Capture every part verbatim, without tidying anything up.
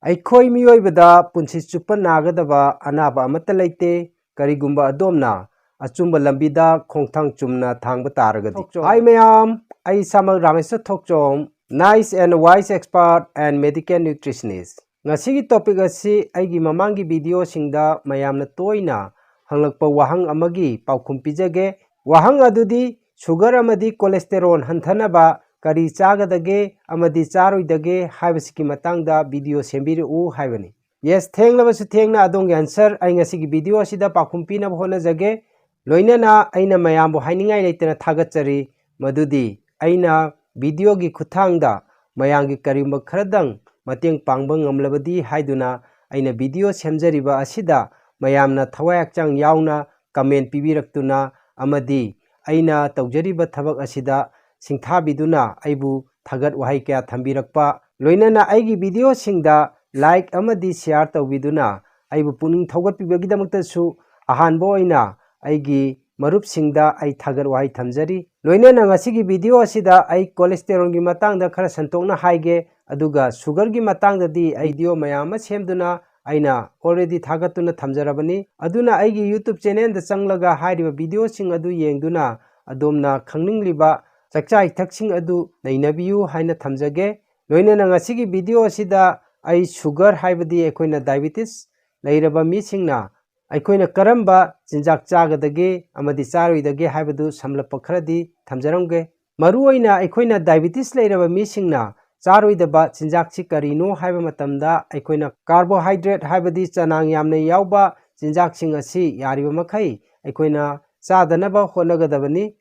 ꯑꯩꯈꯣꯏ ꯃꯤꯑꯣꯏꯕꯗ ꯄꯨꯟꯁꯤ ꯆꯨꯞꯄ ꯅꯥꯒꯗꯕ ꯑꯅꯥꯕ ꯑꯃꯠꯇ ꯂꯩꯇꯦ, ꯀꯔꯤꯒꯨꯝꯕ ꯑꯗꯣꯝꯅ ꯑꯆꯨꯝꯕ ꯂꯝꯕꯤꯗ ꯈꯣꯡꯊꯥꯡ ꯆꯨꯝꯅ ꯊꯥꯡꯕ ꯇꯥꯔꯒꯗꯤ꯫ Hi ꯃꯌꯥꯝ, ꯑꯩ ꯏꯁꯥꯃꯛ ꯔꯥꯃꯦꯁ꯭ꯋꯔ ꯊꯣꯛꯆꯣꯝ, Nice and Wise Expert and Medical Nutritionist꯫ ꯉꯁꯤꯒꯤ topic ꯑꯁꯤ ꯑꯩꯒꯤ ꯃꯃꯥꯡꯒꯤ videoꯁꯤꯡꯗ ꯃꯌꯥꯝꯅ ꯇꯣꯏꯅ ꯍꯪꯂꯛꯄ ꯋꯥꯍꯪ ꯑꯃꯒꯤ ꯄꯥꯎꯈꯨꯝ ꯄꯤꯖꯒꯦ꯫ ꯋꯥꯍꯪ ꯑꯗꯨꯗꯤ sugar ꯑꯃꯗꯤ cholesterol ꯍꯟꯊꯅꯕ ꯀꯔꯤ ꯆꯥꯒꯗꯒꯦ ꯑꯃꯗꯤ ꯆꯥꯔꯣꯏꯗꯒꯦ ꯍꯥꯏꯕꯁꯤꯒꯤ ꯃꯇꯥꯡꯗ video ꯁꯦꯝꯕꯤꯔꯛꯎ ꯍꯥꯏꯕꯅꯤ꯫ Yes, ꯊꯦꯡꯂꯕꯁꯨ ꯊꯦꯡꯅ ꯑꯗꯣꯝꯒꯤ answer ꯑꯩ ꯉꯁꯤꯒꯤ video ꯑꯁꯤꯗ ꯄꯥꯎꯈꯨꯝ ꯄꯤꯅꯕ ꯍꯣꯠꯅꯖꯒꯦ꯫ ꯂꯣꯏꯅꯅ ꯑꯩꯅ ꯃꯌꯥꯝꯕꯨ ꯍꯥꯏꯅꯤꯡꯉꯥꯏ ꯂꯩꯇꯅ ꯊꯥꯒꯠꯆꯔꯤ, ꯃꯗꯨꯗꯤ ꯑꯩꯅ videoꯒꯤ ꯈꯨꯠꯊꯥꯡꯗ ꯃꯌꯥꯝꯒꯤ ꯀꯔꯤꯒꯨꯝꯕ ꯈꯔꯗꯪ ꯃꯇꯦꯡ ꯄꯥꯡꯕ ꯉꯝꯂꯕꯗꯤ ꯍꯥꯏꯗꯨꯅ ꯑꯩꯅ video ꯁꯦꯝꯖꯔꯤꯕ ꯑꯁꯤꯗ ꯃꯌꯥꯝꯅ ꯊꯋꯥꯏ ꯍꯛꯆꯥꯡ ꯌꯥꯎꯅ comment ꯄꯤꯕꯤꯔꯛꯇꯨꯅ ꯑꯃꯗꯤ ꯑꯩꯅ ꯇꯧꯖꯔꯤꯕ ꯊꯕꯛ ꯑꯁꯤꯗ ꯁꯤꯡꯊꯥꯕꯤꯗꯨꯅ ꯑꯩꯕꯨ ꯊꯥꯒꯠ ꯋꯥꯍꯩ ꯀꯌꯥ ꯊꯝꯕꯤꯔꯛꯄ, ꯂꯣꯏꯅꯅ ꯑꯩꯒꯤ videoꯁꯤꯡꯗ like ꯑꯃꯗꯤ share ꯇꯧꯕꯤꯗꯨꯅ ꯑꯩꯕꯨ ꯄꯨꯛꯅꯤꯡ ꯊꯧꯒꯠꯄꯤꯕꯒꯤꯗꯃꯛꯇꯁꯨ ꯑꯍꯥꯟꯕ ꯑꯣꯏꯅ ꯑꯩꯒꯤ ꯃꯔꯨꯞꯁꯤꯡꯗ ꯑꯩ ꯊꯥꯒꯠ ꯋꯥꯍꯩ ꯊꯝꯖꯔꯤ꯫ ꯂꯣꯏꯅꯅ ꯉꯁꯤꯒꯤ video ꯑꯁꯤꯗ ꯑꯩ cholesterolꯒꯤ ꯃꯇꯥꯡꯗ ꯈꯔ ꯁꯟꯗꯣꯛꯅ ꯍꯥꯏꯒꯦ, ꯑꯗꯨꯒ sugarꯒꯤ ꯃꯇꯥꯡꯗꯗꯤ ꯑꯩ video ꯃꯌꯥꯝ ꯑꯃ ꯁꯦꯝꯗꯨꯅ ꯑꯩꯅ already ꯊꯥꯒꯠꯇꯨꯅ ꯊꯝꯖꯔꯕꯅꯤ꯫ ꯑꯗꯨꯅ ꯑꯩꯒꯤ YouTube channelꯗ ꯆꯪꯂꯒ ꯍꯥꯏꯔꯤꯕ videoꯁꯤꯡ ꯑꯗꯨ ꯌꯦꯡꯗꯨꯅ ꯑꯗꯣꯝꯅ ꯈꯪꯅꯤꯡꯂꯤꯕ ꯆꯥꯛꯆꯥ ꯏꯊꯛꯁꯤꯡ ꯑꯗꯨ ꯅꯩꯅꯕꯤꯌꯨ ꯍꯥꯏꯅ ꯊꯝꯖꯒꯦ꯫ ꯂꯣꯏꯅꯅ ꯉꯁꯤꯒꯤ video ꯑꯁꯤꯗ ꯑꯩ sugar ꯍꯥꯏꯕꯗꯤ ꯑꯩꯈꯣꯏꯅ diabetes ꯂꯩꯔꯕ ꯃꯤꯁꯤꯡꯅ ꯑꯩꯈꯣꯏꯅ ꯀꯔꯝꯕ ꯆꯤꯟꯖꯥꯛ ꯆꯥꯒꯗꯒꯦ ꯑꯃꯗꯤ ꯆꯥꯔꯣꯏꯗꯒꯦ ꯍꯥꯏꯕꯗꯨ ꯁꯝꯂꯞꯄ ꯈꯔꯗꯤ ꯊꯝꯖꯔꯝꯒꯦ꯫ ꯃꯔꯨꯑꯣꯏꯅ ꯑꯩꯈꯣꯏꯅ diabetes ꯂꯩꯔꯕ ꯃꯤꯁꯤꯡꯅ ꯆꯥꯔꯣꯏꯗꯕ ꯆꯤꯟꯖꯥꯛꯁꯤ ꯀꯔꯤꯅꯣ ꯍꯥꯏꯕ ꯃꯇꯝꯗ ꯑꯩꯈꯣꯏꯅ carbohydrate ꯍꯥꯏꯕꯗꯤ ꯆꯅꯥꯡ ꯌꯥꯝꯅ ꯌꯥꯎꯕ ꯆꯤꯟꯖꯥꯛꯁꯤꯡ ꯑꯁꯤ ꯌꯥꯔꯤꯕ ꯃꯈꯩ ꯑꯩꯈꯣꯏꯅ ꯆꯥꯗꯅꯕ ꯍꯣꯠꯅꯒꯗꯕꯅꯤ꯫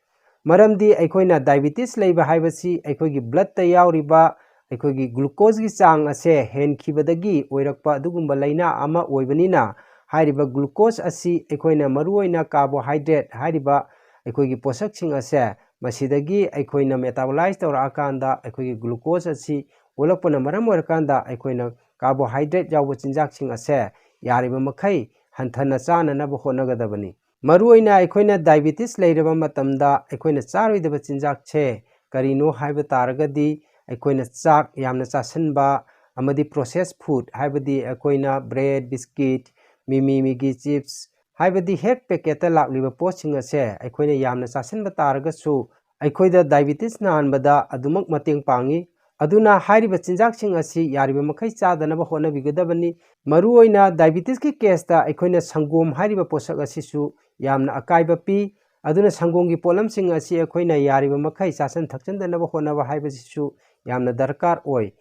ꯃꯔꯝꯗꯤ ꯑꯩꯈꯣꯏꯅ diabetes ꯂꯩꯕ ꯍꯥꯏꯕꯁꯤ ꯑꯩꯈꯣꯏꯒꯤ bloodꯇ ꯌꯥꯎꯔꯤꯕ ꯑꯩꯈꯣꯏꯒꯤ glucoseꯀꯤ ꯆꯥꯡ ꯑꯁꯦ ꯍꯦꯟꯈꯤꯕꯗꯒꯤ ꯑꯣꯏꯔꯛꯄ ꯑꯗꯨꯒꯨꯝꯕ ꯂꯥꯏꯅꯥ ꯑꯃ ꯑꯣꯏꯕꯅꯤꯅ, ꯍꯥꯏꯔꯤꯕ glucose ꯑꯁꯤ ꯑꯩꯈꯣꯏꯅ ꯃꯔꯨꯑꯣꯏꯅ carbohydrate ꯍꯥꯏꯔꯤꯕ ꯑꯩꯈꯣꯏꯒꯤ ꯄꯣꯠꯁꯛꯁꯤꯡ ꯑꯁꯦ ꯃꯁꯤꯗꯒꯤ ꯑꯩꯈꯣꯏꯅ metabolize ꯇꯧꯔꯛꯑꯀꯥꯟꯗ ꯑꯩꯈꯣꯏꯒꯤ glucose ꯑꯁꯤ ꯑꯣꯜꯂꯛꯄꯅ ꯃꯔꯝ ꯑꯣꯏꯔꯀꯥꯟꯗ ꯑꯩꯈꯣꯏꯅ carbohydrate ꯌꯥꯎꯕ ꯆꯤꯟꯖꯥꯛꯁꯤꯡ ꯑꯁꯦ ꯌꯥꯔꯤꯕ ꯃꯈꯩ ꯍꯟꯊꯅ ꯆꯥꯅꯅꯕ ꯍꯣꯠꯅꯒꯗꯕꯅꯤ꯫ ꯃꯔꯨꯑꯣꯏꯅ ꯑꯩꯈꯣꯏꯅ diabetes ꯂꯩꯔꯕ ꯃꯇꯝꯗ ꯑꯩꯈꯣꯏꯅ ꯆꯥꯔꯣꯏꯗꯕ ꯆꯤꯟꯖꯥꯛꯁꯦ ꯀꯔꯤꯅꯣ ꯍꯥꯏꯕ ꯇꯥꯔꯒꯗꯤ, ꯑꯩꯈꯣꯏꯅ ꯆꯥꯛ ꯌꯥꯝꯅ ꯆꯥꯁꯤꯟꯕ, ꯑꯃꯗꯤ processed food, ꯍꯥꯏꯕꯗꯤ ꯑꯩꯈꯣꯏꯅ bread, biscuit, ꯃꯤꯃꯤ, ꯃꯤꯒꯤ chips, ꯍꯥꯏꯕꯗꯤ ꯍꯦꯛ packet ꯇ ꯂꯥꯛꯂꯤꯕ ꯄꯣꯠꯁꯤꯡ ꯑꯁꯦ ꯑꯩꯈꯣꯏꯅ ꯌꯥꯝꯅ ꯆꯥꯁꯤꯟꯕ ꯇꯥꯔꯒꯁꯨ, ꯑꯩꯈꯣꯏꯗ diabetes ꯅꯥꯍꯟꯕꯗ ꯑꯗꯨꯃꯛ ꯃꯇꯦꯡ ꯄꯥꯡꯏ꯫ ꯑꯗꯨꯅ ꯍꯥꯏꯔꯤꯕ ꯆꯤꯟꯖꯥꯛꯁꯤꯡ ꯑꯁꯤ ꯌꯥꯔꯤꯕ ꯃꯈꯩ ꯆꯥꯗꯅꯕ ꯍꯣꯠꯅꯕꯤꯒꯗꯕꯅꯤ꯫ ꯃꯔꯨꯑꯣꯏꯅ diabetes ꯀꯤ case ꯇ ꯑꯩꯈꯣꯏꯅ ꯁꯪꯒꯣꯝ ꯍꯥꯏꯔꯤꯕ ꯄꯣꯠꯁꯛ ꯑꯁꯤꯁꯨ ꯌꯥꯝꯅ ꯑꯀꯥꯏꯕ ꯄꯤ꯫ ꯑꯗꯨꯅ ꯁꯪꯒꯣꯝꯒꯤ ꯄꯣꯠꯂꯝꯁꯤꯡ ꯑꯁꯤ ꯑꯩꯈꯣꯏꯅ ꯌꯥꯔꯤꯕ ꯃꯈꯩ ꯆꯥꯁꯤꯟ ꯊꯛꯆꯤꯟꯗꯅꯕ ꯍꯣꯠꯅꯕ ꯍꯥꯏꯕꯁꯤꯁꯨ ꯌꯥꯝꯅ ꯗꯔꯀꯥꯔ ꯑꯣꯏ꯫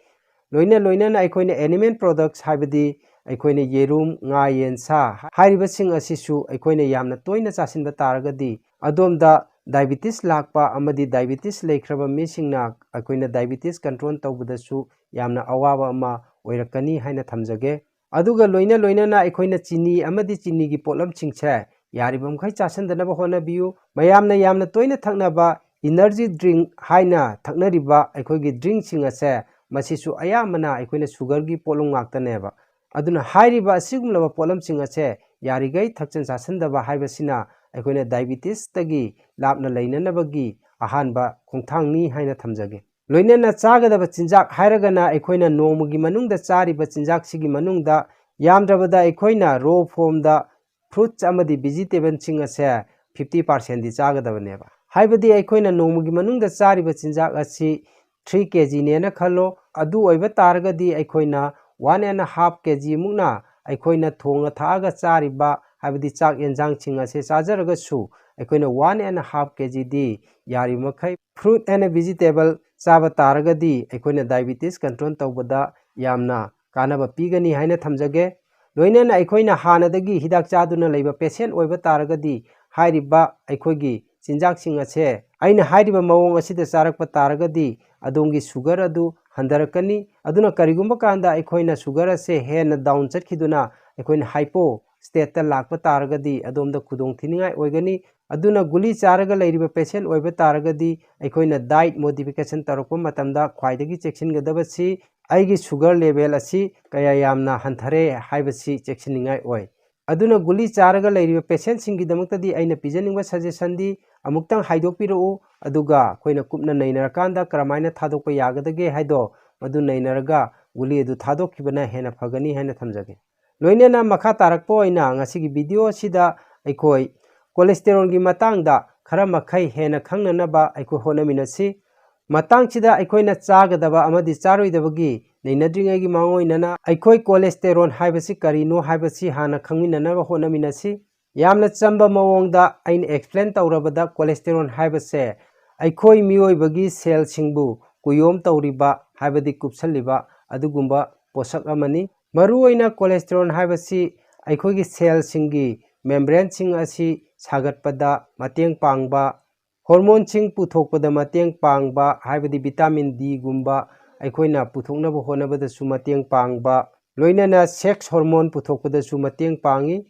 ꯂꯣꯏꯅ ꯂꯣꯏꯅꯅ ꯑꯩꯈꯣꯏꯅ animal products, ꯍꯥꯏꯕꯗꯤ ꯑꯩꯈꯣꯏꯅ ꯌꯦꯔꯨꯝ, ꯉꯥ, ꯌꯦꯟ, ꯁꯥ ꯍꯥꯏꯔꯤꯕꯁꯤꯡ ꯑꯁꯤꯁꯨ ꯑꯩꯈꯣꯏꯅ ꯌꯥꯝꯅ ꯇꯣꯏꯅ ꯆꯥꯁꯤꯟꯕ ꯇꯥꯔꯒꯗꯤ, ꯑꯗꯣꯝꯗ diabetes ꯂꯥꯛꯄ ꯑꯃꯗꯤ diabetes ꯂꯩꯈ꯭ꯔꯕ ꯃꯤꯁꯤꯡꯅ ꯑꯩꯈꯣꯏꯅ diabetes control ꯇꯧꯕꯗꯁꯨ ꯌꯥꯝꯅ ꯑꯋꯥꯕ ꯑꯃ ꯑꯣꯏꯔꯛꯀꯅꯤ ꯍꯥꯏꯅ ꯊꯝꯖꯒꯦ꯫ ꯑꯗꯨꯒ ꯂꯣꯏꯅ ꯂꯣꯏꯅꯅ ꯑꯩꯈꯣꯏꯅ ꯆꯤꯅꯤ ꯑꯃꯗꯤ ꯆꯤꯅꯤꯒꯤ ꯄꯣꯠꯂꯝꯁꯤꯡꯁꯦ ꯌꯥꯔꯤꯕ ꯃꯈꯩ ꯆꯥꯁꯤꯟꯗꯅꯕ ꯍꯣꯠꯅꯕꯤꯌꯨ꯫ ꯃꯌꯥꯝꯅ ꯌꯥꯝꯅ ꯇꯣꯏꯅ ꯊꯛꯅꯕ energy drink ꯍꯥꯏꯅ ꯊꯛꯅꯔꯤꯕ ꯑꯩꯈꯣꯏꯒꯤ drink ꯁꯤꯡ ꯑꯁꯦ, ꯃꯁꯤꯁꯨ ꯑꯌꯥꯝꯕꯅ ꯑꯩꯈꯣꯏꯅ sugar ꯒꯤ ꯄꯣꯠꯂꯝ ꯉꯥꯛꯇꯅꯦꯕ꯫ ꯑꯗꯨꯅ ꯍꯥꯏꯔꯤꯕ ꯑꯁꯤꯒꯨꯝꯂꯕ ꯄꯣꯠꯂꯝꯁꯤꯡ ꯑꯁꯦ ꯌꯥꯔꯤꯈꯩ ꯊꯛꯆꯤꯟ ꯆꯥꯁꯤꯟꯗꯕ ꯍꯥꯏꯕꯁꯤꯅ ꯑꯩꯈꯣꯏꯅ diabetes ꯇꯒꯤ ꯂꯥꯞꯅ ꯂꯩꯅꯅꯕꯒꯤ ꯑꯍꯥꯟꯕ ꯈꯣꯡꯊꯥꯡꯅꯤ ꯍꯥꯏꯅ ꯊꯝꯖꯒꯦ꯫ ꯂꯣꯏꯅꯅ ꯆꯥꯒꯗꯕ ꯆꯤꯟꯖꯥꯛ ꯍꯥꯏꯔꯒꯅ ꯑꯩꯈꯣꯏꯅ ꯅꯣꯡꯃꯒꯤ ꯃꯅꯨꯡꯗ ꯆꯥꯔꯤꯕ ꯆꯤꯟꯖꯥꯛꯁꯤꯒꯤ ꯃꯅꯨꯡꯗ ꯌꯥꯝꯗ꯭ꯔꯕꯗ ꯑꯩꯈꯣꯏꯅ raw form ꯗ fruits ꯑꯃꯗꯤ vegetable ꯁꯤꯡ ꯑꯁꯦ fifty percent ꯗꯤ ꯆꯥꯒꯗꯕꯅꯦꯕ꯫ ꯍꯥꯏꯕꯗꯤ ꯑꯩꯈꯣꯏꯅ ꯅꯣꯡꯃꯒꯤ ꯃꯅꯨꯡꯗ ꯆꯥꯔꯤꯕ ꯆꯤꯟꯖꯥꯛ ꯑꯁꯤ three K G ꯅꯦꯅ ꯈꯜꯂꯣ꯫ ꯑꯗꯨ ꯑꯣꯏꯕ ꯇꯥꯔꯒꯗꯤ ꯑꯩꯈꯣꯏꯅ one and half K G ꯃꯨꯛꯅ ꯑꯩꯈꯣꯏꯅ ꯊꯣꯡꯉ ꯊꯥꯛꯑꯒ ꯆꯥꯔꯤꯕ, ꯍꯥꯏꯕꯗꯤ ꯆꯥꯛ ꯌꯦꯟꯖꯥꯡꯁꯤꯡ ꯑꯁꯦ ꯆꯥꯖꯔꯒꯁꯨ, ꯑꯩꯈꯣꯏꯅ one and half K G ꯗꯤ ꯌꯥꯔꯤꯕ ꯃꯈꯩ fruit and vegetable ꯆꯥꯕ ꯇꯥꯔꯒꯗꯤ ꯑꯩꯈꯣꯏꯅ diabetes control ꯇꯧꯕꯗ ꯌꯥꯝꯅ ꯀꯥꯟꯅꯕ ꯄꯤꯒꯅꯤ ꯍꯥꯏꯅ ꯊꯝꯖꯒꯦ꯫ ꯂꯣꯏꯅꯅ ꯑꯩꯈꯣꯏꯅ ꯍꯥꯟꯅꯗꯒꯤ ꯍꯤꯗꯥꯛ ꯆꯥꯗꯨꯅ ꯂꯩꯕ patient ꯑꯣꯏꯕ ꯇꯥꯔꯒꯗꯤ, ꯍꯥꯏꯔꯤꯕ ꯑꯩꯈꯣꯏꯒꯤ ꯆꯤꯟꯖꯥꯛꯁꯤꯡ ꯑꯁꯦ ꯑꯩꯅ ꯍꯥꯏꯔꯤꯕ ꯃꯑꯣꯡ ꯑꯁꯤꯗ ꯆꯥꯔꯛꯄ ꯇꯥꯔꯒꯗꯤ ꯑꯗꯣꯝꯒꯤ sugar ꯑꯗꯨ ꯍꯟꯊꯔꯛꯀꯅꯤ꯫ ꯑꯗꯨꯅ ꯀꯔꯤꯒꯨꯝꯕ ꯀꯥꯟꯗ ꯑꯩꯈꯣꯏꯅ sugar ꯑꯁꯦ ꯍꯦꯟꯅ down ꯆꯠꯈꯤꯗꯨꯅ ꯑꯩꯈꯣꯏꯅ hypo state ꯇ ꯂꯥꯛꯄ ꯇꯥꯔꯒꯗꯤ ꯑꯗꯣꯝꯗ ꯈꯨꯗꯣꯡ ꯊꯤꯅꯤꯡꯉꯥꯏ ꯑꯣꯏꯒꯅꯤ꯫ ꯑꯗꯨꯅ ꯒꯨꯂꯤ ꯆꯥꯔꯒ ꯂꯩꯔꯤꯕ patient ꯑꯣꯏꯕ ꯇꯥꯔꯒꯗꯤ ꯑꯩꯈꯣꯏꯅ diet modification ꯇꯧꯔꯛꯄ ꯃꯇꯝꯗ ꯈ꯭ꯋꯥꯏꯗꯒꯤ ꯆꯦꯛꯁꯤꯟꯒꯗꯕꯁꯤ ꯑꯩꯒꯤ sugar level ꯑꯁꯤ ꯀꯌꯥ ꯌꯥꯝꯅ ꯍꯟꯊꯔꯦ ꯍꯥꯏꯕꯁꯤ ꯆꯦꯛꯁꯤꯟꯅꯤꯡꯉꯥꯏ ꯑꯣꯏ꯫ ꯑꯗꯨꯅ ꯒꯨꯂꯤ ꯆꯥꯔꯒ ꯂꯩꯔꯤꯕ patient ꯁꯤꯡꯒꯤꯗꯃꯛꯇꯗꯤ ꯑꯩꯅ ꯄꯤꯖꯅꯤꯡꯕ suggestion ꯗꯤ ꯑꯃꯨꯛꯇꯪ ꯍꯥꯏꯗꯣꯛꯄꯤꯔꯛꯎ, ꯑꯗꯨꯒ ꯑꯩꯈꯣꯏꯅ ꯀꯨꯞꯅ ꯅꯩꯅꯔꯀꯥꯟꯗ ꯀꯔꯝꯍꯥꯏꯅ ꯊꯥꯗꯣꯛꯄ ꯌꯥꯒꯗꯒꯦ ꯍꯥꯏꯗꯣ ꯃꯗꯨ ꯅꯩꯅꯔꯒ ꯒꯨꯂꯤ ꯑꯗꯨ ꯊꯥꯗꯣꯛꯈꯤꯕꯅ ꯍꯦꯟꯅ ꯐꯒꯅꯤ ꯍꯥꯏꯅ ꯊꯝꯖꯒꯦ꯫ ꯂꯣꯏꯅꯅ ꯃꯈꯥ ꯇꯥꯔꯛꯄ ꯑꯣꯏꯅ ꯉꯁꯤꯒꯤ video ꯑꯁꯤꯗ ꯑꯩꯈꯣꯏ cholesterolꯒꯤ ꯃꯇꯥꯡꯗ ꯈꯔ ꯃꯈꯩ ꯍꯦꯟꯅ ꯈꯪꯅꯅꯕ ꯑꯩꯈꯣꯏ ꯍꯣꯠꯅꯃꯤꯟꯅꯁꯤ꯫ ꯃꯇꯥꯡꯁꯤꯗ ꯑꯩꯈꯣꯏꯅ ꯆꯥꯒꯗꯕ ꯑꯃꯗꯤ ꯆꯥꯔꯣꯏꯗꯕꯒꯤ ꯅꯩꯅꯗ꯭ꯔꯤꯉꯩꯒꯤ ꯃꯥꯡꯑꯣꯏꯅꯅ ꯑꯩꯈꯣꯏ cholesterol ꯍꯥꯏꯕꯁꯤ ꯀꯔꯤꯅꯣ ꯍꯥꯏꯕꯁꯤ ꯍꯥꯟꯅ ꯈꯪꯃꯤꯟꯅꯅꯕ ꯍꯣꯠꯅꯃꯤꯟꯅꯁꯤ꯫ ꯌꯥꯝꯅ ꯆꯝꯕ ꯃꯑꯣꯡꯗ ꯑꯩꯅ explain ꯇꯧꯔꯕꯗ cholesterol ꯍꯥꯏꯕꯁꯦ ꯑꯩꯈꯣꯏ ꯃꯤꯑꯣꯏꯕꯒꯤ cellꯁꯤꯡꯕꯨ ꯀꯨꯌꯣꯝ ꯇꯧꯔꯤꯕ ꯍꯥꯏꯕꯗꯤ ꯀꯨꯞꯁꯜꯂꯤꯕ ꯑꯗꯨꯒꯨꯝꯕ ꯄꯣꯠꯁꯛ ꯑꯃꯅꯤ꯫ ꯃꯔꯨꯑꯣꯏꯅ cholesterol ꯍꯥꯏꯕꯁꯤ ꯑꯩꯈꯣꯏꯒꯤ cellꯁꯤꯡꯒꯤ membraneꯁꯤꯡ ꯑꯁꯤ ꯁꯥꯒꯠꯄꯗ ꯃꯇꯦꯡ ꯄꯥꯡꯕ, hormoneꯁꯤꯡ ꯄꯨꯊꯣꯛꯄꯗ ꯃꯇꯦꯡ ꯄꯥꯡꯕ, ꯍꯥꯏꯕꯗꯤ vitamin Dꯒꯨꯝꯕ ꯑꯩꯈꯣꯏꯅ ꯄꯨꯊꯣꯛꯅꯕ ꯍꯣꯠꯅꯕꯗꯁꯨ ꯃꯇꯦꯡ ꯄꯥꯡꯕ, ꯂꯣꯏꯅꯅ sex hormone ꯄꯨꯊꯣꯛꯄꯗꯁꯨ ꯃꯇꯦꯡ ꯄꯥꯡꯏ,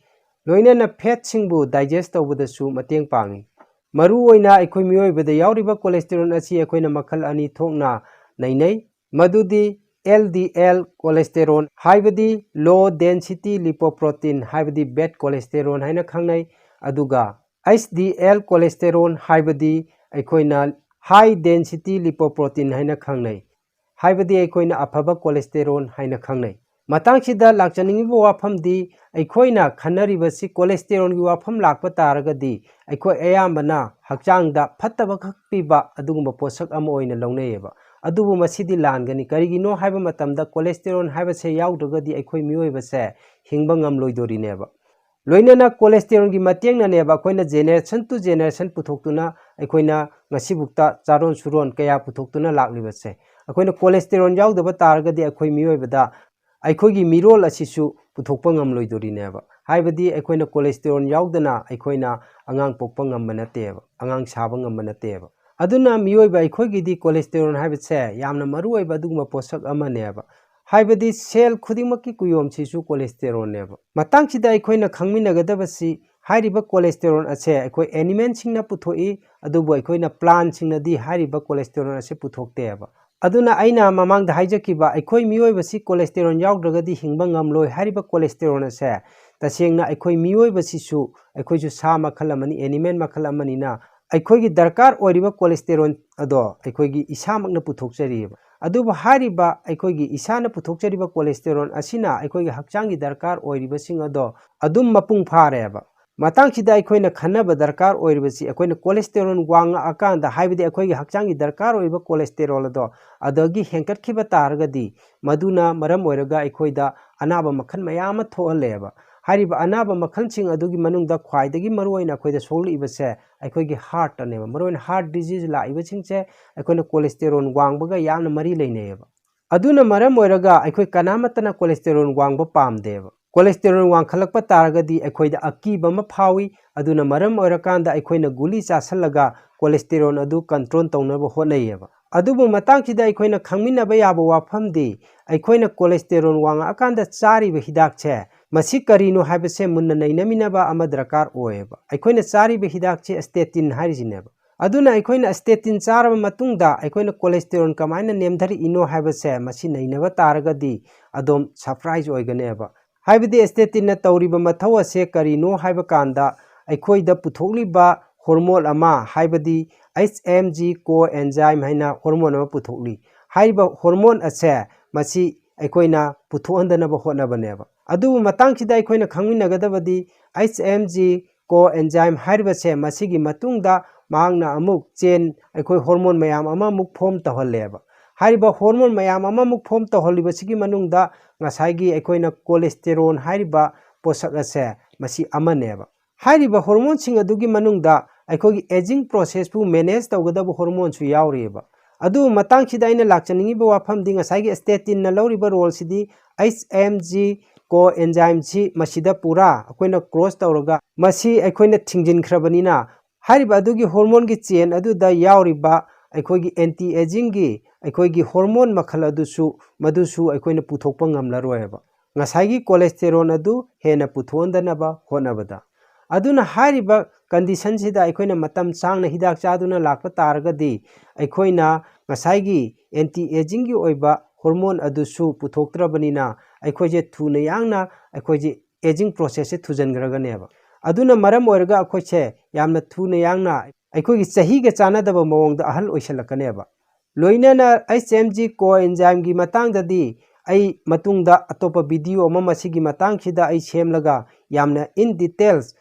ꯂꯣꯏꯅꯅ fatꯁꯤꯡꯕꯨ digest ꯇꯧꯕꯗꯁꯨ ꯃꯇꯦꯡ ꯄꯥꯡꯏ꯫ ꯃꯔꯨꯑꯣꯏꯅ ꯑꯩꯈꯣꯏ ꯃꯤꯑꯣꯏꯕꯗ ꯌꯥꯎꯔꯤꯕ cholesterol ꯑꯁꯤ ꯑꯩꯈꯣꯏꯅ ꯃꯈꯜ ꯑꯅꯤ ꯊꯣꯛꯅ ꯅꯩꯅꯩ, ꯃꯗꯨꯗꯤ LDL cholesterol ꯍꯥꯏꯕꯗꯤ low density lipoprotein ꯍꯥꯏꯕꯗꯤ bad cholesterol ꯍꯥꯏꯅ ꯈꯪꯅꯩ, ꯑꯗꯨꯒ HDL cholesterol ꯍꯥꯏꯕꯗꯤ ꯑꯩꯈꯣꯏꯅ high density lipoprotein ꯍꯥꯏꯅ ꯈꯪꯅꯩ, ꯍꯥꯏꯕꯗꯤ ꯑꯩꯈꯣꯏꯅ ꯑꯐꯕ cholesterol ꯍꯥꯏꯅ ꯈꯪꯅꯩ꯫ ꯃꯇꯥꯡꯁꯤꯗ ꯂꯥꯛꯆꯅꯤꯡꯉꯤꯕ ꯋꯥꯐꯝꯗꯤ ꯑꯩꯈꯣꯏꯅ ꯈꯟꯅꯔꯤꯕꯁꯤ cholesterolꯒꯤ ꯋꯥꯐꯝ ꯂꯥꯛꯄ ꯇꯥꯔꯒꯗꯤ ꯑꯩꯈꯣꯏ ꯑꯌꯥꯝꯕꯅ ꯍꯛꯆꯥꯡꯗ ꯐꯠꯇꯕ ꯈꯛ ꯄꯤꯕ ꯑꯗꯨꯒꯨꯝꯕ ꯄꯣꯠꯁꯛ ꯑꯃ ꯑꯣꯏꯅ ꯂꯧꯅꯩꯌꯦꯕ꯫ ꯑꯗꯨꯕꯨ ꯃꯁꯤꯗꯤ ꯂꯥꯟꯒꯅꯤ꯫ ꯀꯔꯤꯒꯤꯅꯣ ꯍꯥꯏꯕ ꯃꯇꯝꯗ cholesterol ꯍꯥꯏꯕꯁꯦ ꯌꯥꯎꯗ꯭ꯔꯒꯗꯤ ꯑꯩꯈꯣꯏ ꯃꯤꯑꯣꯏꯕꯁꯦ ꯍꯤꯡꯕ ꯉꯝꯂꯣꯏꯗꯣꯔꯤꯅꯦꯕ꯫ ꯂꯣꯏꯅꯅ cholesterolꯒꯤ ꯃꯇꯦꯡꯅꯅꯦꯕ ꯑꯩꯈꯣꯏꯅ generation to generation ꯄꯨꯊꯣꯛꯇꯨꯅ ꯑꯩꯈꯣꯏꯅ ꯉꯁꯤꯕꯨꯛꯇ ꯆꯥꯔꯣꯟ ꯁꯨꯔꯣꯟ ꯀꯌꯥ ꯄꯨꯊꯣꯛꯇꯨꯅ ꯂꯥꯛꯂꯤꯕꯁꯦ꯫ ꯑꯩꯈꯣꯏꯅ cholesterol ꯌꯥꯎꯗꯕ ꯇꯥꯔꯒꯗꯤ ꯑꯩꯈꯣꯏ ꯃꯤꯑꯣꯏꯕꯗ ꯑꯩꯈꯣꯏꯒꯤ ꯃꯤꯔꯣꯜ ꯑꯁꯤꯁꯨ ꯄꯨꯊꯣꯛꯄ ꯉꯝꯂꯣꯏꯗꯣꯔꯤꯅꯦꯕ꯫ ꯍꯥꯏꯕꯗꯤ ꯑꯩꯈꯣꯏꯅ cholesterol ꯌꯥꯎꯗꯅ ꯑꯩꯈꯣꯏꯅ ꯑꯉꯥꯡ ꯄꯣꯛꯄ ꯉꯝꯕ ꯅꯠꯇꯦꯕ, ꯑꯉꯥꯡ ꯁꯥꯕ ꯉꯝꯕ ꯅꯠꯇꯦꯕ꯫ ꯑꯗꯨꯅ ꯃꯤꯑꯣꯏꯕ ꯑꯩꯈꯣꯏꯒꯤꯗꯤ cholesterol ꯍꯥꯏꯕꯁꯦ ꯌꯥꯝꯅ ꯃꯔꯨꯑꯣꯏꯕ ꯑꯗꯨꯒꯨꯝꯕ ꯄꯣꯠꯁꯛ ꯑꯃꯅꯦꯕ꯫ ꯍꯥꯏꯕꯗꯤ cell ꯈꯨꯗꯤꯡꯃꯛꯀꯤ ꯀꯨꯌꯣꯝꯁꯤꯁꯨ cholesterolꯅꯦꯕ꯫ ꯃꯇꯥꯡꯁꯤꯗ ꯑꯩꯈꯣꯏꯅ ꯈꯪꯃꯤꯟꯅꯒꯗꯕꯁꯤ ꯍꯥꯏꯔꯤꯕ cholesterol ꯑꯁꯦ ꯑꯩꯈꯣꯏ animalꯁꯤꯡꯅ ꯄꯨꯊꯣꯛꯏ, ꯑꯗꯨꯕꯨ ꯑꯩꯈꯣꯏꯅ plantꯁꯤꯡꯅꯗꯤ ꯍꯥꯏꯔꯤꯕ cholesterol ꯑꯁꯦ ꯄꯨꯊꯣꯛꯇꯦꯕ꯫ ꯑꯗꯨꯅ ꯑꯩꯅ ꯃꯃꯥꯡꯗ ꯍꯥꯏꯖꯈꯤꯕ ꯑꯩꯈꯣꯏ ꯃꯤꯑꯣꯏꯕꯁꯤ cholesterol ꯌꯥꯎꯗ꯭ꯔꯒꯗꯤ ꯍꯤꯡꯕ ꯉꯝꯂꯣꯏ ꯍꯥꯏꯔꯤꯕ cholesterol ꯑꯁꯦ ꯇꯁꯦꯡꯅ ꯑꯩꯈꯣꯏ ꯃꯤꯑꯣꯏꯕꯁꯤꯁꯨ ꯑꯩꯈꯣꯏꯁꯨ ꯁꯥ ꯃꯈꯜ ꯑꯃꯅꯤ, animal ꯃꯈꯜ ꯑꯃꯅꯤꯅ ꯑꯩꯈꯣꯏꯒꯤ ꯗꯔꯀꯥꯔ ꯑꯣꯏꯔꯤꯕ cholesterol ꯑꯗꯣ ꯑꯩꯈꯣꯏꯒꯤ ꯏꯁꯥꯃꯛꯅ ꯄꯨꯊꯣꯛꯆꯔꯤꯑꯕ꯫ ꯑꯗꯨꯕꯨ ꯍꯥꯏꯔꯤꯕ ꯑꯩꯈꯣꯏꯒꯤ ꯏꯁꯥꯅ ꯄꯨꯊꯣꯛꯆꯔꯤꯕ cholesterol ꯑꯁꯤꯅ ꯑꯩꯈꯣꯏꯒꯤ ꯍꯛꯆꯥꯡꯒꯤ ꯗꯔꯀꯥꯔ ꯑꯣꯏꯔꯤꯕꯁꯤꯡ ꯑꯗꯣ ꯑꯗꯨꯝ ꯃꯄꯨꯡ ꯐꯥꯔꯦꯕ꯫ ꯃꯇꯥꯡꯁꯤꯗ ꯑꯩꯈꯣꯏꯅ ꯈꯟꯅꯕ ꯗꯔꯀꯥꯔ ꯑꯣꯏꯔꯤꯕꯁꯤ, ꯑꯩꯈꯣꯏꯅ cholesterol ꯋꯥꯡꯉꯛꯑꯀꯥꯟꯗ, ꯍꯥꯏꯕꯗꯤ ꯑꯩꯈꯣꯏꯒꯤ ꯍꯛꯆꯥꯡꯒꯤ ꯗꯔꯀꯥꯔ ꯑꯣꯏꯔꯤꯕ cholesterol ꯑꯗꯣ ꯑꯗꯒꯤ ꯍꯦꯟꯒꯠꯈꯤꯕ ꯇꯥꯔꯒꯗꯤ, ꯃꯗꯨꯅ ꯃꯔꯝ ꯑꯣꯏꯔꯒ ꯑꯩꯈꯣꯏꯗ ꯑꯅꯥꯕ ꯃꯈꯜ ꯃꯌꯥꯝ ꯑꯃ ꯊꯣꯛꯍꯜꯂꯦꯕ꯫ ꯍꯥꯏꯔꯤꯕ ꯑꯅꯥꯕ ꯃꯈꯜꯁꯤꯡ ꯑꯗꯨꯒꯤ ꯃꯅꯨꯡꯗ ꯈ꯭ꯋꯥꯏꯗꯒꯤ ꯃꯔꯨꯑꯣꯏꯅ ꯑꯩꯈꯣꯏꯗ ꯁꯣꯛꯂꯛꯏꯕꯁꯦ ꯑꯩꯈꯣꯏꯒꯤ heartꯇꯅꯦꯕ꯫ ꯃꯔꯨꯑꯣꯏꯅ heart disease ꯂꯥꯛꯏꯕꯁꯤꯡꯁꯦ ꯑꯩꯈꯣꯏꯅ cholesterol ꯋꯥꯡꯕꯒ ꯌꯥꯝꯅ ꯃꯔꯤ ꯂꯩꯅꯩꯌꯦꯕ꯫ ꯑꯗꯨꯅ ꯃꯔꯝ ꯑꯣꯏꯔꯒ ꯑꯩꯈꯣꯏ ꯀꯅꯥꯃꯠꯇꯅ cholesterol ꯋꯥꯡꯕ ꯄꯥꯝꯗꯦꯕ꯫ Cholesterol ꯋꯥꯡꯈꯠꯂꯛꯄ ꯇꯥꯔꯒꯗꯤ ꯑꯩꯈꯣꯏꯗ ꯑꯀꯤꯕ ꯑꯃ ꯐꯥꯎꯏ꯫ ꯑꯗꯨꯅ ꯃꯔꯝ ꯑꯣꯏꯔꯀꯥꯟꯗ ꯑꯩꯈꯣꯏꯅ ꯒꯨꯂꯤ ꯆꯥꯁꯜꯂꯒ cholesterol ꯑꯗꯨ control ꯇꯧꯅꯕ ꯍꯣꯠꯅꯩꯌꯦꯕ꯫ ꯑꯗꯨꯕꯨ ꯃꯇꯥꯡꯁꯤꯗ ꯑꯩꯈꯣꯏꯅ ꯈꯪꯃꯤꯟꯅꯕ ꯌꯥꯕ ꯋꯥꯐꯝꯗꯤ, ꯑꯩꯈꯣꯏꯅ cholesterol ꯋꯥꯡꯉꯛꯑꯀꯥꯟꯗ ꯆꯥꯔꯤꯕ ꯍꯤꯗꯥꯛꯁꯦ, ꯃꯁꯤ ꯀꯔꯤꯅꯣ ꯍꯥꯏꯕꯁꯦ ꯃꯨꯟꯅ ꯅꯩꯅꯃꯤꯟꯅꯕ ꯑꯃ ꯗꯔꯀꯥꯔ ꯑꯣꯏꯌꯦꯕ꯫ ꯑꯩꯈꯣꯏꯅ ꯆꯥꯔꯤꯕ ꯍꯤꯗꯥꯛꯁꯦ statin ꯍꯥꯏꯔꯤꯁꯤꯅꯦꯕ꯫ ꯑꯗꯨꯅ ꯑꯩꯈꯣꯏꯅ statin ꯆꯥꯔꯕ ꯃꯇꯨꯡꯗ ꯑꯩꯈꯣꯏꯅ cholesterol ꯀꯃꯥꯏꯅ ꯅꯦꯝꯊꯔꯛꯏꯅꯣ ꯍꯥꯏꯕꯁꯦ ꯃꯁꯤ ꯅꯩꯅꯕ ꯇꯥꯔꯒꯗꯤ ꯑꯗꯨꯝ surprise ꯑꯣꯏꯒꯅꯦꯕ꯫ ꯍꯥꯏꯕꯗꯤ statinꯅ ꯇꯧꯔꯤꯕ ꯃꯊꯧ ꯑꯁꯦ ꯀꯔꯤꯅꯣ ꯍꯥꯏꯕ ꯀꯥꯟꯗ, ꯑꯩꯈꯣꯏꯗ ꯄꯨꯊꯣꯛꯂꯤꯕ hormone ꯑꯃ, ꯍꯥꯏꯕꯗꯤ H M G coenzyme ꯍꯥꯏꯅ hormone ꯑꯃ ꯄꯨꯊꯣꯛꯂꯤ꯫ ꯍꯥꯏꯔꯤꯕ hormone ꯑꯁꯦ ꯃꯁꯤ ꯑꯩꯈꯣꯏꯅ ꯄꯨꯊꯣꯛꯍꯟꯗꯅꯕ ꯍꯣꯠꯅꯕꯅꯦꯕ꯫ ꯑꯗꯨꯕꯨ ꯃꯇꯥꯡꯁꯤꯗ ꯑꯩꯈꯣꯏꯅ ꯈꯪꯃꯤꯟꯅꯒꯗꯕꯗꯤ, H M G coenzyme ꯍꯥꯏꯔꯤꯕꯁꯦ ꯃꯁꯤꯒꯤ ꯃꯇꯨꯡꯗ ꯃꯍꯥꯛꯅ ꯑꯃꯨꯛ chain, ꯑꯩꯈꯣꯏ hormone ꯃꯌꯥꯝ ꯑꯃ ꯑꯃꯨꯛ form ꯇꯧꯍꯜꯂꯦꯕ꯫ ꯍꯥꯏꯔꯤꯕ hormone ꯃꯌꯥꯝ ꯑꯃ ꯑꯃꯨꯛ form ꯇꯧꯍꯜꯂꯤꯕꯁꯤꯒꯤ ꯃꯅꯨꯡꯗ ꯉꯁꯥꯏꯒꯤ ꯑꯩꯈꯣꯏꯅ cholesterol ꯍꯥꯏꯔꯤꯕ ꯄꯣꯠꯁꯛ ꯑꯁꯦ ꯃꯁꯤ ꯑꯃꯅꯦꯕ꯫ ꯍꯥꯏꯔꯤꯕ hormoneꯁꯤꯡ ꯑꯗꯨꯒꯤ ꯃꯅꯨꯡꯗ ꯑꯩꯈꯣꯏꯒꯤ aging processꯄꯨ manage ꯇꯧꯒꯗꯕ hormoneꯁꯨ ꯌꯥꯎꯔꯤꯑꯕ꯫ ꯑꯗꯨꯕꯨ ꯃꯇꯥꯡꯁꯤꯗ ꯑꯩꯅ ꯂꯥꯛꯆꯅꯤꯡꯉꯤꯕ ꯋꯥꯐꯝꯗꯤ, ꯉꯁꯥꯏꯒꯤ statinꯅ ꯂꯧꯔꯤꯕ roleꯁꯤꯗꯤ H M G coenzymeꯁꯤ ꯃꯁꯤꯗ ꯄꯨꯔꯥ ꯑꯩꯈꯣꯏꯅ cross ꯇꯧꯔꯒ ꯃꯁꯤ ꯑꯩꯈꯣꯏꯅ ꯊꯤꯡꯖꯤꯟꯈ꯭ꯔꯕꯅꯤꯅ, ꯍꯥꯏꯔꯤꯕ ꯑꯗꯨꯒꯤ hormoneꯒꯤ chain ꯑꯗꯨꯗ ꯌꯥꯎꯔꯤꯕ ꯑꯩꯈꯣꯏꯒꯤ anti agingꯒꯤ ꯑꯩꯈꯣꯏꯒꯤ hormone ꯃꯈꯜ ꯑꯗꯨꯁꯨ, ꯃꯗꯨꯁꯨ ꯑꯩꯈꯣꯏꯅ ꯄꯨꯊꯣꯛꯄ ꯉꯝꯂꯔꯣꯏꯕ, ꯉꯁꯥꯏꯒꯤ cholesterol ꯑꯗꯨ ꯍꯦꯟꯅ ꯄꯨꯊꯣꯛꯍꯟꯗꯅꯕ ꯍꯣꯠꯅꯕꯗ꯫ ꯑꯗꯨꯅ ꯍꯥꯏꯔꯤꯕ conditionꯁꯤꯗ ꯑꯩꯈꯣꯏꯅ ꯃꯇꯝ ꯁꯥꯡꯅ ꯍꯤꯗꯥꯛ ꯆꯥꯗꯨꯅ ꯂꯥꯛꯄ ꯇꯥꯔꯒꯗꯤ, ꯑꯩꯈꯣꯏꯅ ꯉꯁꯥꯏꯒꯤ anti agingꯒꯤ ꯑꯣꯏꯕ hormone ꯑꯗꯨꯁꯨ ꯄꯨꯊꯣꯛꯇ꯭ꯔꯕꯅꯤꯅ, ꯑꯩꯈꯣꯏꯁꯦ ꯊꯨꯅ ꯌꯥꯡꯅ ꯑꯩꯈꯣꯏꯁꯦ aging processꯁꯦ ꯊꯨꯖꯟꯈ꯭ꯔꯒꯅꯦꯕ꯫ ꯑꯗꯨꯅ ꯃꯔꯝ ꯑꯣꯏꯔꯒ ꯑꯩꯈꯣꯏꯁꯦ ꯌꯥꯝꯅ ꯊꯨꯅ ꯌꯥꯡꯅ ꯑꯩꯈꯣꯏꯒꯤ ꯆꯍꯤꯒ ꯆꯥꯟꯅꯗꯕ ꯃꯑꯣꯡꯗ ꯑꯍꯜ ꯑꯣꯏꯁꯜꯂꯛꯀꯅꯦꯕ꯫ ꯂꯣꯏꯅꯅ H M G coenzymeꯒꯤ ꯃꯇꯥꯡꯗꯗꯤ ꯑꯩ ꯃꯇꯨꯡꯗ ꯑꯇꯣꯞꯄ video ꯑꯃ ꯃꯁꯤꯒꯤ ꯃꯇꯥꯡꯁꯤꯗ ꯑꯩ ꯁꯦꯝꯂꯒ ꯌꯥꯝꯅ in details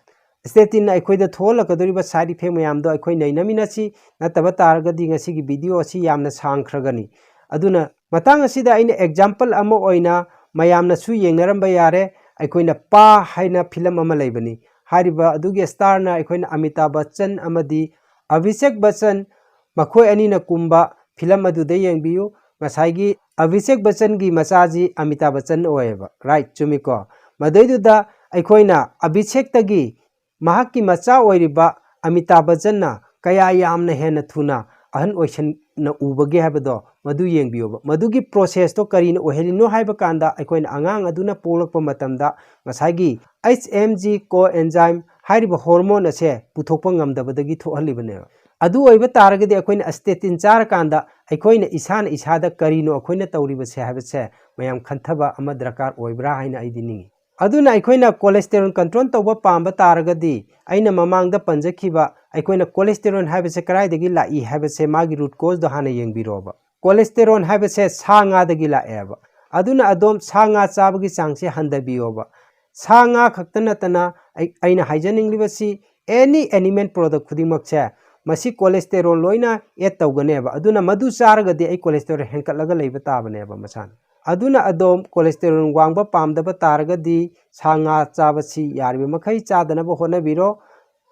statinꯅ ꯑꯩꯈꯣꯏꯗ ꯊꯣꯛꯍꯜꯂꯛꯀꯗꯧꯔꯤꯕ side effect ꯃꯌꯥꯝꯗꯣ ꯑꯩꯈꯣꯏ ꯅꯩꯅꯃꯤꯟꯅꯁꯤ꯫ ꯅꯠꯇꯕ ꯇꯥꯔꯒꯗꯤ ꯉꯁꯤꯒꯤ video ꯑꯁꯤ ꯌꯥꯝꯅ ꯁꯥꯡꯈ꯭ꯔꯒꯅꯤ꯫ ꯑꯗꯨꯅ ꯃꯇꯥꯡ ꯑꯁꯤꯗ ꯑꯩꯅ example ꯑꯃ ꯑꯣꯏꯅ ꯃꯌꯥꯝꯅꯁꯨ ꯌꯦꯡꯅꯔꯝꯕ ꯌꯥꯔꯦ꯫ ꯑꯩꯈꯣꯏꯅ ꯄꯥ ꯍꯥꯏꯅ film ꯑꯃ ꯂꯩꯕꯅꯤ꯫ ꯍꯥꯏꯔꯤꯕ ꯑꯗꯨꯒꯤ starꯅ ꯑꯩꯈꯣꯏꯅ ꯑꯃꯤꯇꯥꯕ ꯕꯆꯟ ꯑꯃꯗꯤ ꯑꯚꯤꯁꯦꯛ ꯕꯆꯟ, ꯃꯈꯣꯏ ꯑꯅꯤꯅ ꯀꯨꯝꯕ film ꯑꯗꯨꯗ ꯌꯦꯡꯕꯤꯌꯨ꯫ ꯉꯁꯥꯏꯒꯤ ꯑꯚꯤꯁꯦꯛ ꯕꯆꯟꯒꯤ ꯃꯆꯥꯁꯤ ꯑꯃꯤꯇꯥꯕ ꯕꯆꯟ ꯑꯣꯏꯌꯦꯕ, right? ꯆꯨꯝꯃꯤꯀꯣ? ꯃꯗꯩꯗꯨꯗ ꯑꯩꯈꯣꯏꯅ ꯑꯚꯤꯁꯦꯛꯇꯒꯤ ꯃꯍꯥꯛꯀꯤ ꯃꯆꯥ ꯑꯣꯏꯔꯤꯕ ꯑꯃꯤꯇꯥꯕ ꯕꯆꯟꯅ ꯀꯌꯥ ꯌꯥꯝꯅ ꯍꯦꯟꯅ ꯊꯨꯅ ꯑꯍꯟ ꯑꯣꯏꯁꯟꯅ ꯎꯕꯒꯦ ꯍꯥꯏꯕꯗꯣ ꯃꯗꯨ ꯌꯦꯡꯕꯤꯌꯣꯕ꯫ ꯃꯗꯨꯒꯤ processꯇꯣ ꯀꯔꯤꯅ ꯑꯣꯏꯍꯜꯂꯤꯅꯣ ꯍꯥꯏꯕ ꯀꯥꯟꯗ ꯑꯩꯈꯣꯏꯅ ꯑꯉꯥꯡ ꯑꯗꯨꯅ ꯄꯣꯛꯂꯛꯄ ꯃꯇꯝꯗ ꯉꯁꯥꯏꯒꯤ H M G coenzyme ꯍꯥꯏꯔꯤꯕ hormone ꯑꯁꯦ ꯄꯨꯊꯣꯛꯄ ꯉꯝꯗꯕꯗꯒꯤ ꯊꯣꯛꯍꯜꯂꯤꯕꯅꯦꯕ꯫ ꯑꯗꯨ ꯑꯣꯏꯕ ꯇꯥꯔꯒꯗꯤ ꯑꯩꯈꯣꯏꯅ statin ꯆꯥꯔꯀꯥꯟꯗ ꯑꯩꯈꯣꯏꯅ ꯏꯁꯥꯅ ꯏꯁꯥꯗ ꯀꯔꯤꯅꯣ ꯑꯩꯈꯣꯏꯅ ꯇꯧꯔꯤꯕꯁꯦ ꯍꯥꯏꯕꯁꯦ ꯃꯌꯥꯝ ꯈꯟꯊꯕ ꯑꯃ ꯗꯔꯀꯥꯔ ꯑꯣꯏꯕ꯭ꯔꯥ ꯍꯥꯏꯅ ꯑꯩꯗꯤ ꯅꯤꯡꯏ꯫ ꯑꯗꯨꯅ ꯑꯩꯈꯣꯏꯅ cholesterol control ꯇꯧꯕ ꯄꯥꯝꯕ ꯇꯥꯔꯒꯗꯤ ꯑꯩꯅ ꯃꯃꯥꯡꯗ ꯄꯟꯖꯈꯤꯕ ꯑꯩꯈꯣꯏꯅ cholesterol ꯍꯥꯏꯕꯁꯦ ꯀꯗꯥꯏꯗꯒꯤ ꯂꯥꯛꯏ ꯍꯥꯏꯕꯁꯦ ꯃꯥꯒꯤ root causeꯗꯣ ꯍꯥꯟꯅ ꯌꯦꯡꯕꯤꯔꯣꯕ꯫ Cholesterol ꯍꯥꯏꯕꯁꯦ ꯁꯥ ꯉꯥꯗꯒꯤ ꯂꯥꯛꯑꯦꯕ꯫ ꯑꯗꯨꯅ ꯑꯗꯣꯝ ꯁꯥ ꯉꯥ ꯆꯥꯕꯒꯤ ꯆꯥꯡꯁꯦ ꯍꯟꯊꯕꯤꯌꯣꯕ꯫ ꯁꯥ ꯉꯥ ꯈꯛꯇ ꯅꯠꯇꯅ ꯑꯩ-, ꯑꯩꯅ ꯍꯥꯏꯖꯅꯤꯡꯂꯤꯕꯁꯤ any animal product ꯈꯨꯗꯤꯡꯃꯛꯁꯦ ꯃꯁꯤ cholesterol ꯂꯣꯏꯅ add ꯇꯧꯒꯅꯦꯕ꯫ ꯑꯗꯨꯅ ꯃꯗꯨ ꯆꯥꯔꯒꯗꯤ ꯑꯩ cholesterol ꯍꯦꯟꯀꯠꯂꯒ ꯂꯩꯕ ꯇꯥꯕꯅꯦꯕ ꯃꯁꯥꯅ꯫ ꯑꯗꯨꯅ ꯑꯗꯣꯝ cholesterol ꯋꯥꯡꯕ ꯄꯥꯝꯗꯕ ꯇꯥꯔꯒꯗꯤ ꯁꯥ ꯉꯥ ꯆꯥꯕꯁꯤ ꯌꯥꯔꯤꯕ ꯃꯈꯩ ꯆꯥꯗꯅꯕ ꯍꯣꯠꯅꯕꯤꯔꯣ꯫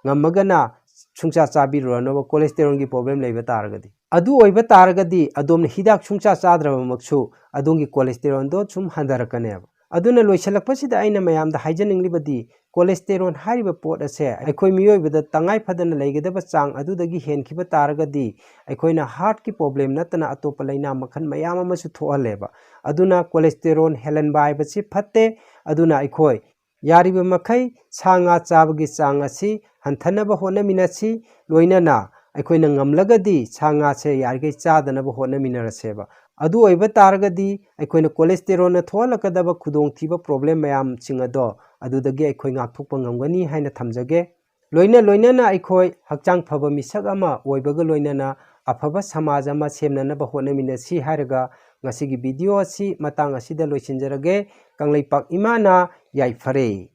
ꯉꯝꯃꯒꯅ ꯁꯨꯡꯆꯥ ꯆꯥꯕꯤꯔꯨꯔꯅꯨꯕ cholesterolꯒꯤ problem ꯂꯩꯕ ꯇꯥꯔꯒꯗꯤ꯫ ꯑꯗꯨ ꯑꯣꯏꯕ ꯇꯥꯔꯒꯗꯤ ꯑꯗꯣꯝꯅ ꯍꯤꯗꯥꯛ ꯁꯨꯡꯆꯥ ꯆꯥꯗ꯭ꯔꯕꯃꯛꯁꯨ ꯑꯗꯣꯝꯒꯤ cholesterolꯗꯣ ꯁꯨꯝ ꯍꯟꯊꯔꯛꯀꯅꯦꯕ꯫ ꯑꯗꯨꯅ ꯂꯣꯏꯁꯤꯜꯂꯛꯄꯁꯤꯗ ꯑꯩꯅ ꯃꯌꯥꯝꯗ ꯍꯥꯏꯖꯅꯤꯡꯂꯤꯕꯗꯤ cholesterol ꯍꯥꯏꯔꯤꯕ ꯄꯣꯠ ꯑꯁꯦ ꯑꯩꯈꯣꯏ ꯃꯤꯑꯣꯏꯕꯗ ꯇꯉꯥꯏ ꯐꯗꯅ ꯂꯩꯒꯗꯕ ꯆꯥꯡ ꯑꯗꯨꯗꯒꯤ ꯍꯦꯟꯈꯤꯕ ꯇꯥꯔꯒꯗꯤ ꯑꯩꯈꯣꯏꯅ heartꯀꯤ problem ꯅꯠꯇꯅ ꯑꯇꯣꯞꯄ ꯂꯩꯅꯥ ꯃꯈꯜ ꯃꯌꯥꯝ ꯑꯃꯁꯨ ꯊꯣꯛꯍꯜꯂꯦꯕ꯫ ꯑꯗꯨꯅ cholesterol ꯍꯦꯜꯍꯟꯕ ꯍꯥꯏꯕꯁꯤ ꯐꯠꯇꯦ꯫ ꯑꯗꯨꯅ ꯑꯩꯈꯣꯏ ꯌꯥꯔꯤꯕ ꯃꯈꯩ ꯁꯥ ꯉꯥ ꯆꯥꯕꯒꯤ ꯆꯥꯡ ꯑꯁꯤ ꯍꯟꯊꯅꯕ ꯍꯣꯠꯅꯃꯤꯟꯅꯁꯤ꯫ ꯂꯣꯏꯅꯅ ꯑꯩꯈꯣꯏꯅ ꯉꯝꯂꯒꯗꯤ ꯁꯥ ꯉꯥꯁꯦ ꯌꯥꯔꯤꯈꯩ ꯆꯥꯗꯅꯕ ꯍꯣꯠꯅꯃꯤꯟꯅꯔꯁꯦꯕ꯫ ꯑꯗꯨ ꯑꯣꯏꯕ ꯇꯥꯔꯒꯗꯤ ꯑꯩꯈꯣꯏꯅ cholesterolꯅ ꯊꯣꯛꯍꯜꯂꯛꯀꯗꯕ ꯈꯨꯗꯣꯡꯊꯤꯕ problem ꯃꯌꯥꯝꯁꯤꯡ ꯑꯗꯣ ꯑꯗꯨꯗꯒꯤ ꯑꯩꯈꯣꯏ ꯉꯥꯛꯊꯣꯛꯄ ꯉꯝꯒꯅꯤ ꯍꯥꯏꯅ ꯊꯝꯖꯒꯦ꯫ ꯂꯣꯏꯅ ꯂꯣꯏꯅꯅ ꯑꯩꯈꯣꯏ ꯍꯛꯆꯥꯡ ꯐꯕ ꯃꯤꯁꯛ ꯑꯃ ꯑꯣꯏꯕꯒ ꯂꯣꯏꯅꯅ ꯑꯐꯕ ꯁꯃꯥꯖ ꯑꯃ ꯁꯦꯝꯅꯅꯕ ꯍꯣꯠꯅꯃꯤꯟꯅꯁꯤ ꯍꯥꯏꯔꯒ ꯉꯁꯤꯒꯤ video ꯑꯁꯤ ꯃꯇꯥꯡ ꯑꯁꯤꯗ ꯂꯣꯏꯁꯤꯟꯖꯔꯒꯦ꯫ ꯀꯪꯂꯩꯄꯥꯛ ꯏꯃꯥꯅ ꯌꯥꯏꯐꯔꯦ꯫